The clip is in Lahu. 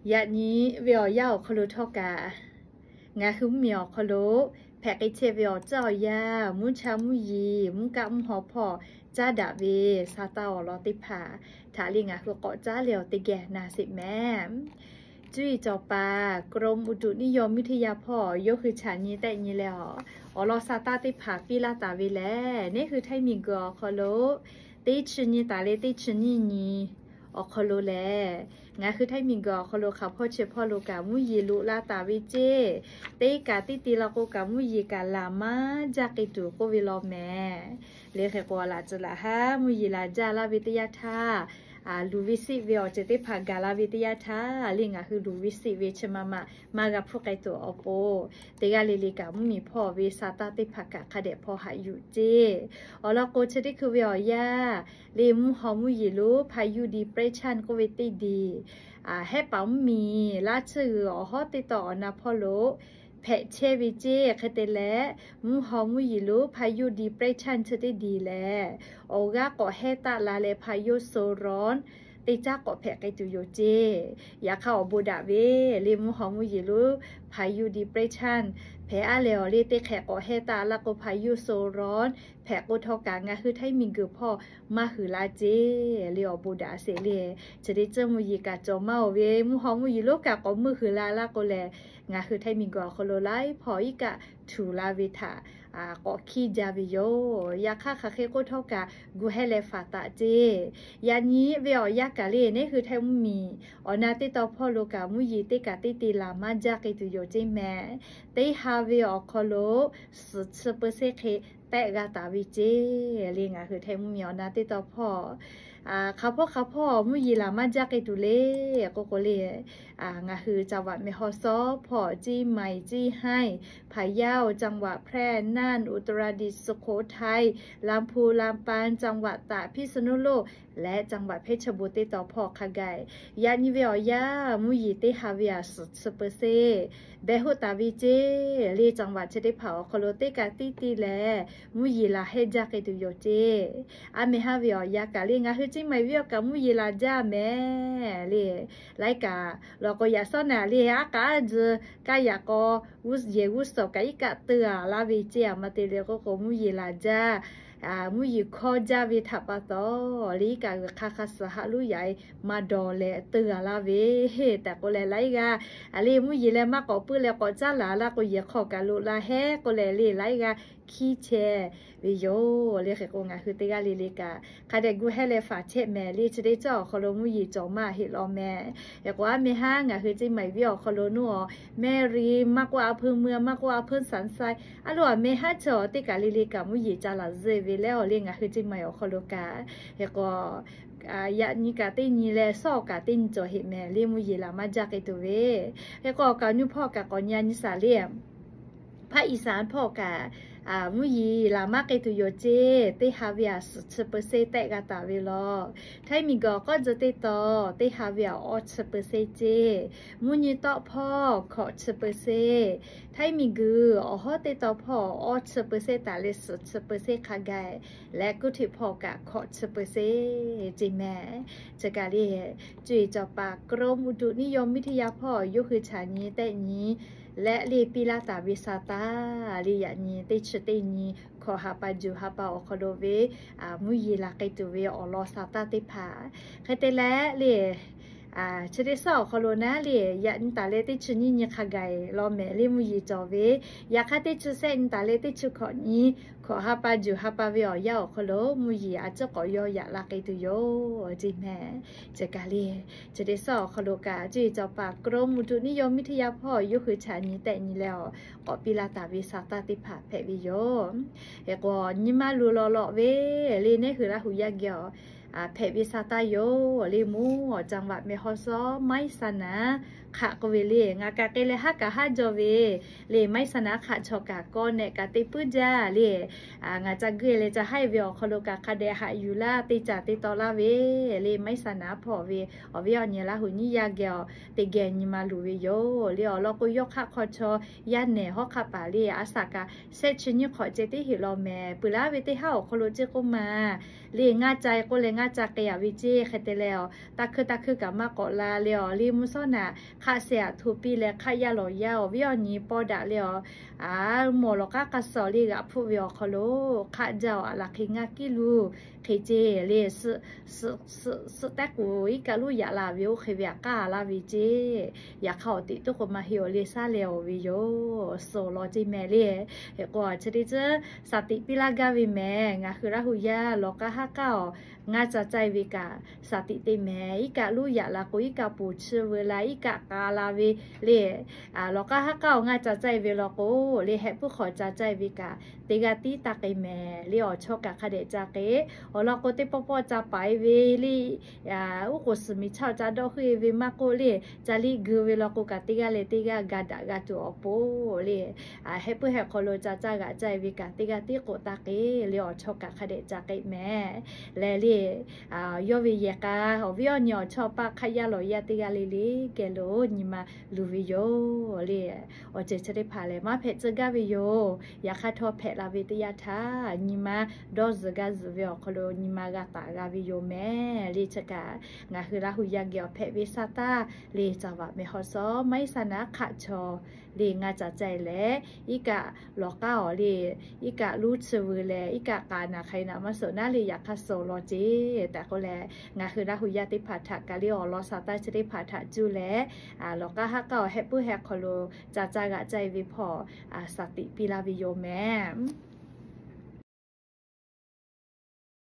Yaꞈ nyi ve awˬ yanˇ awˬ hk'aw lo htawˇ kaꞈ, ngaˬ hui mvuhˇmiˬ awˬ hk'aw lo hpehꞈ k'ai chehˇ ve awˬ tcuhˉ awˬ yanˇ, mvuhˇ cha mvuhˇ yeˬ, mvuhˇ kaˆ mvuhˇ haw hpawˇ caˉ daꞈ ve sa taˇ awˬ lawn teˇ hpaˍ htaꞈ leh ngaˬ hui k'awꞈ caˉ leh awˬ teˇ geh na sheˍ mehˍ. Cuˇ yiˍ cawˬ paˍ กรมอุตุนิยมวิทยา hpawˇ yawˇ hui chaꞈ nyi tehˆ nyi leh awˬ, awˬ lawn sa taˇ teˇ hpaˍ piˇ laˇ taˍ ve lehˬ, neˇ hui Htaiˇ miˬguiˬ awˬ hk'aw lo teˇ chi nyi taˍ leh teˇ chi nyiˇ nyi awˬ hk'aw lo lehˬ, ngaˬ hui Htaiˇ miˬguiˬ awˬ hk'aw lo hk'aˬ hpawˇ chi hpawˇ lo kaꞈ mvuhˇ yeˬ loꞈ la taˍ ve ceˇ. Teˇ kaꞈ teˇ te la k'o kaꞈ mvuhˇ yeˬ kaꞈ laˬ maˇ jaˇ k'ai tuˬ k'oˆ ve law mehˍ. Leh hk'e k'o laꞈ tcuh laꞈ haˉ mvuhˇ yeˬ laˬ jaˇ laˇ ve teˇ yanˇ htaˇ, luˬ ve siˆ ve awˬ ceuˬ teˇ hpaˍ gaˬ la ve teˇ yanˇ htaˇ leh ngaˬ hui luˬ ve siˆ ve chi ma ma maˇ g'a hpfuhˇ k'ai tuˬ awˬ pon, teˇ g'aˇ le le kaꞈ mvuhˇmiˬ hpawˇ ve sa taˇ teˇ hpaˍ kaꞈ hk'a dehꞈ hpawˇ haꞈ yuˬ ceˇ. Awˬ lawn k'o chi teˇ hkui ve awˬ yanˇ leh mvuhˇ haw mvuhˇ yeˬ lo พายุดีเปรสชัน k'oˆ ve teˇ diˬ, hehˉ paˍ mvuhˇmiˬ laˇ tsuhˇ g'uiˬ awˬ hawˉ teˇ taw awˬ na hpawˇ lo hpehꞈ chehˇ ve ceˇ. Hk'e te leh, mvuhˇ haw mvuhˇ yeˬ lo พายุดีเปรสชัน chi teˇ diˬ lehˬ, awˬ g'aˇ k'awꞈ hehˉ taˆ la leh พายุโซนร้อน teˇ caˉ k'awꞈ hpehꞈ k'ai tuˬ yoˬ ceˇ. Yaꞈ hk'aˇ awˬ bon daꞈ ve leh mvuhˇ haw mvuhˇ yeˬ lo พายุดีเปรสชัน hpehꞈ aˉ leh awˬ leh teˇ hk'ehꞈ k'awꞈ hehˉ taˆ la k'o พายุโซนร้อน hpehꞈ k'o htawˇ kaꞈ ngaˬ hui Htaiˇ miˬguiˬ hpawˇ maˇ huiˍ la ceˇ. Leh awˬ bon daꞈ sheˍ leh, chi teˇ ceuˬ mvuhˇ yeˬ kaꞈ cawˬ maˇ oˬ ve mvuhˇ haw mvuhˇ yeˬ lonˉ kaꞈ k'awꞈ meuˇ huiˍ la laˇ k'o lehˬ, ngaˬ hui Htaiˇ miˬguiˬ awˬ hk'aw lo laiˉ hpawˇ iˉ kaˆ htuˬ la ve htaꞈ k'awꞈ hkiˇ jaˇ ve yoˬ. Yaꞈ hk'aˇ hk'aˬ hk'e k'oˆ htawˇ kaꞈ gu hehˉ leh faˍ taˍ ceˇ. Yaꞈ nyi ve awˬ yanˇ kaꞈ leh neˇ hui Htaiˇ mvuhˇmiˬ awˬ na teˇ taw hpawˇ lo kaꞈ mvuhˇ yeˬ teˇ kaꞈ teˇ te laˬ maˇ jaˇ k'ai tuˬ yoˬ ceˇ mehˍ. Teˇ ha ve awˬ hk'aw lo suhˍ chi เปอร์เซ็นต์ hk'e tehˆ g'a taˍ ve ceˇ. Leh ngaˬ hui Htaiˇ mvuhˇmiˬ awˬ na teˇ taw hpawˇ hk'aˬ hpawˇ hk'aˬ hpawˇ mvuhˇ yeˬ laˬ maˇ jaˇ k'ai tuˬ le k'oˆ k'o leh, ngaˬ hui จังหวัดแม่ฮ่องสอน hpawˇ เชียงใหม่ เชียงราย พะเยา จังหวัดแพร่ น่าน อุตรดิตถ์ สุโขทัย ลำพูน ลำปาง จังหวัดตาก พิษณุโลก leh จังหวัดเพชรบูรณ์ teˇ taw hpawˇ hk'a gaˬ, yaꞈ nyi ve awˬ yanˇ mvuhˇ yeˬ teˇ ha ve a suhˍ chi เปอร์เซ็นต์ behˬ hoˆ taˍ ve ceˇ. Leh จังหวัด chi teˇ hpaˍ awˬ hk'aw lo teˇ kaꞈ teˇ te leh mvuhˇ yeˬ laˬ hehˉ jaˇ k'ai tuˬ yoˬ ceˇ. A mehˍ haˉ ve awˬ yanˇ kaꞈ leh ngaˬ hui Chiang Mai venˇ awˬ kaꞈ mvuhˇ yeˬ laˬ jaˇ mehˍ. Leh laiˉ kaꞈ law k'o yaꞈ sawˉ naˍ leh aˉ k'aˉ tzuh kaˇ yaꞈ k'aw g'uˇ yehˬ g'uˇ suhˍ kaꞈ iˉ kaˆ teu a laˇ ve ceˇ. A ma te leh k'oˆ k'o mvuhˇ yeˬ laˬ jaˇ, mvuhˇ yeˬ hkawˇ jaˇ ve htaꞈ pa taw, leh iˉ kaˆ g'uiˬ hk'a hk'a suhˍ haꞈ luˉ yaꞈ e maˇ dawˬ leh teu a laˇ ve tehꞈ k'oˆ leh laiˉ g'aˇ, a leh mvuhˇ yeˬ leh maˇ k'awꞈ puiˉ leh k'awꞈ caˉ laˬ laˇ k'o yehˬ hk'aw kaꞈ loꞈ la hehˉ k'oˆ leh leh laiˉ g'aˇ hkiˇ chehˇ ve yoˬ. Leh hk'e k'o ngaˬ hui teˇ g'aˇ le le kaꞈ hk'a dehꞈ gu hehˉ leh faˍ chehˇ mehˍ. Leh chi teˇ ceuˬ awˬ hk'aw lo mvuhˇ yeˬ cawˬ maˇ heˆ law mehˍ. Hk'e k'o a mehˍ haˉ ngaˬ hui Chiang Mai venˇ awˬ hk'aw lo nuˇ awˬ mehˇ ri maˇ k'oˆ a hpeuˇ meuˇ maˇ k'oˆ a hpeuˇ saˍ saˍ a loˍ a mehˍ haˉ chi awˬ teˇ kaˬ le le kaꞈ mvuhˇ yeˬ ca laˬ zuhˆ ve leh awˬ leh ngaˬ hui Chiang Mai awˬ hk'aw lo kaꞈ, hk'e k'o yaꞈ nyi kaꞈ teˇ nyi leh sawˉ awˬ kaꞈ teˇ nyi cawˬ heˆ mehˍ. Leh mvuhˇ yeˬ laˬ maˇ jaˇ k'ai tuˬ ve, hk'e k'o awˬ kaˍ awˬ nu hpawˇ kaꞈ k'awꞈ nyi a nyi shaˍ leh ภาคอีสาน hpawˇ kaꞈ mvuhˇ yeˬ laˬ maˇ k'ai tuˬ yoˬ ceˇ. Teˇ ha ve a suhˍ chi เปอร์เซ็นต์ tehˆ g'a taˍ ve law. Htaiˇ miˬguiˬ awˬ k'awˇ tzuh teˇ taw teˇ ha ve a awˇ chi เปอร์เซ็นต์ ceˇ. Mvuhˇ nyi tawˆ hpawˇ hkawꞈ chi เปอร์เซ็นต์, Htaiˇ miˬguiˬ awˬ hawˉ teˇ taw hpawˇ awˇ chi เปอร์เซ็นต์ taˍ leh suhˍ chi เปอร์เซ็นต์ hk'a gaˬ, leh kuˇ htiꞈ hpawˇ kaꞈ hkawꞈ chi เปอร์เซ็นต์ ceˇ mehˍ. Chi kaꞈ leh cuˇ yiˍ cawˬ paˍ กรมอุตุนิยมวิทยา hpawˇ yawˇ hui chaꞈ nyi tehˆ nyi leh leh piˇ laˇ taˍ ve sa taˇ leh yaꞈ nyi teˇ chi teˇ nyi hkawꞈ ha pa juˬ ha pa awˬ hk'aw lo ve mvuhˇ yeˬ laˬ k'ai tuˬ ve awˬ lawn sa taˇ teˇ hpaˍ hk'e te leh leh chi teˇ sawˉ awˬ hk'aw lo naˉ leh yaꞈ nyi taˍ leh teˇ chi nyiˇ nyi hk'a gaˬ law mehˍ. Leh mvuhˇ yeˬ cawˬ ve yaꞈ hk'aˇ teˇ chi sehˆ nyi taˍ leh teˇ chi hkawꞈ nyi hkawꞈ ha pa juˬ ha pa ve awˬ yanˇ awˬ hk'aw lo mvuhˇ yeˬ a ciˉ k'awꞈ yawˇ yaꞈ la k'ai tuˬ yoˬ ceˇ mehˍ. Chi kaꞈ leh chi teˇ sawˉ awˬ hk'aw lo kaꞈ cuˇ yiˍ cawˬ paˍ กรมอุตุนิยมวิทยา hpawˇ yawˇ hui chaꞈ nyi tehˆ nyi leh awˬ k'awꞈ piˇ laˇ taˍ ve sa taˇ teˇ hpaˍ hpehꞈ ve yoˬ. Hk'e k'o nyi ma luˬ lawꞈ lawꞈ ve leh neˇ hui Laˇ huˍ yaˇ geh awˬ hpehꞈ ve sa taˇ yoˬ. Leh mvuhˇ awˬ จังหวัด แม่ฮ่องสอน ไม้สนาม hk'aꞈ k'oˆ ve leh ngaˬ kaꞈ k'ai leh haˉ kaꞈ haˉ jaw ve leh ไม้สนาม hk'aꞈ chaw kaꞈ kawˇ nehˆ kaꞈ te puiˉ jaˇ leh ngaˬ ca guˇ leh ca haˉ ve awˬ hk'aw lo kaꞈ hk'a dehꞈ haꞈ yuˬ laˇ te caˍ te taw laˇ ve leh ไม้สนาม hpawˇ ve awˬ viˉ awˬ nyi Laˇ huˍ nyiˇ yaˇ geh awˬ teˇ geh nyi ma luˬ ve yoˬ. Leh awˬ lawn k'o yawˇ hk'aˆ hk'aw chaw yaˇ nehˬ hawˉ hk'aˆ paˍ leh a shaꞈ kaꞈ shehˆ chi nyiˇ hk'awꞈ ceh teˇ heˆ law mehˍ. Peuˬ laˇ ve teˇ haˉ awˬ hk'aw lo ceˇ k'oˆ ma leh ngaˇ ca e k'oˆ leh ngaˇ ca k'ai-a ve ceˇ. Hk'e te leh, taˇ hkuiˇ taˇ hkuiˇ kaꞈ maˇ k'awꞈ la le awˬ, le mvuhˇ shawˉ naꞈ hk'aˆ sheh aꞈ hto piˇ leh hk'aˆ yaˇ lawˬ yaˇ awˬ viˉ awˬ nyi pawˇ daꞈ le awˬ, a, mawˬ lawˬ k'aˉ k'a suh le g'aꞈ hpfuhˆ ve awˬ hk'aw lo hk'aˆ jaˇ awˬ aꞈ laˬ hk'e ngaˇ kiˉ luˬ hk'e ceˇ le. Suhˆ suhˆ suhˆ tehˉ k'o, iˉ kaˆ luˉ yaꞈ la ve oˇ hk'e ve aꞈ k'aˇ laˇ ve ceˇ. Yaꞈ hk'aˇ awˬ teꞈ tuˉ k'o maˇ heˆ awˬ le, shaˉ leh awˬ ve yoˬ. Suhˍ lawˬ ceˇ mehˍ le. Hk'e k'o, chi teˇ ceuˬ shaˍ tiꞈ piˇ laˇ gaˇ ve mehˍ. Ngaˬ hui Laˇ hu yaˇ lawˬ k'aˉ haˉ k'aˉ awˬ ngaˇ ca caˇ ve kaꞈ shaˍ tiꞈ te mehˍ. Iˉ kaˆ luˉ yaꞈ la k'o, iˉ kaˆ poˬ chi veu la, iˉ kaˆ k'a la ve le. Lawˬ k'aˉ haˉ k'aˉ awˬ ngaˇ ca caˇ ve law k'o, le hehꞈ puiˉ hk'aw ca caˇ ve kaꞈ teˇ g'aˇ tiˉ taˇ k'ai mehˍ le. Awˬ chawˇ kaꞈ hk'a dehꞈ ca k'ai. Awˬ lawn k'o, teˇ pawˆ pawˆ ca paˍ-e ve le, uˉ k'oˍ suhˍ miˬ chaˇ ca dawˆ heuˆ-e ve maˇ k'oˆ le, ca liˇ geu ve law k'o kaꞈ teˇ g'aˇ leh teˇ g'aˇ ga daꞈ g'a tuˬ awˬ pon le. Hehꞈ puiˉ hehꞈ hk'aw lo ca caˇ g'aꞈ caˇ-e ve kaꞈ teˇ g'aˇ tiˉ k'oꞈ taˇ k'ai le. Awˬ chawˇ kaꞈ hk'a dehꞈ ca k'ai mehˍ leh le. Yawˇ ve yehˬ k'a awˬ viˉ awˬ nyi awˬ chawˇ paˆ hk'aˆ yaˇ lawˬ yaˇ teˇ g'aˇ le le geh lo nyi ma luˬ ve yoˬ le. Awˬ ceuˬ chi teˇ hpaˍ lehˬ maˇ hpehꞈ tcuh gaˇ ve yoˬ. Yaꞈ hk'aˇ htawˇ hpehꞈ la ve teˇ yanˇ htaˇ nyi ma dawˇ zuhˬ gaˇ zuhˬ ve awˬ hk'aw lo nyi ma g'a taˍ g'a ve yoˬ mehˍ le. Chi kaꞈ ngaˬ hui Laˇ hu yaˇ geh awˬ hpehꞈ ve sa taˇ le caˍ vaꞈ mehˍ hawˉ sawˉ maˇ iˉ sa naˉ hk'aˆ chaw le ngaˇ ca caˇ-e leh, iˉ kaˆ lawˬ k'aˉ awˬ le, iˉ kaˆ luˉ chi veu leh iˉ kaˆ k'a naˍ hk'ai naˍ maˇ suhˍ naˉ le. Yaꞈ hk'aˇ suhˍ lawˬ ceˇ tehꞈ k'oˆ leh, ngaˬ hui Laˇ hu yaˇ teˇ hpaˍ htaꞈ kaꞈ le awˬ lawn sa taˇ chi teˇ hpaˍ htaꞈ cuˇ leh, lawˬ k'aˉ haˉ k'aˉ awˬ hehꞈ puiˉ hehꞈ hk'aw lo ca caˇ g'aꞈ caˇ-e ve hpawˇ shaˍ tiꞈ piˇ laˇ ve yoˬ mehˍ.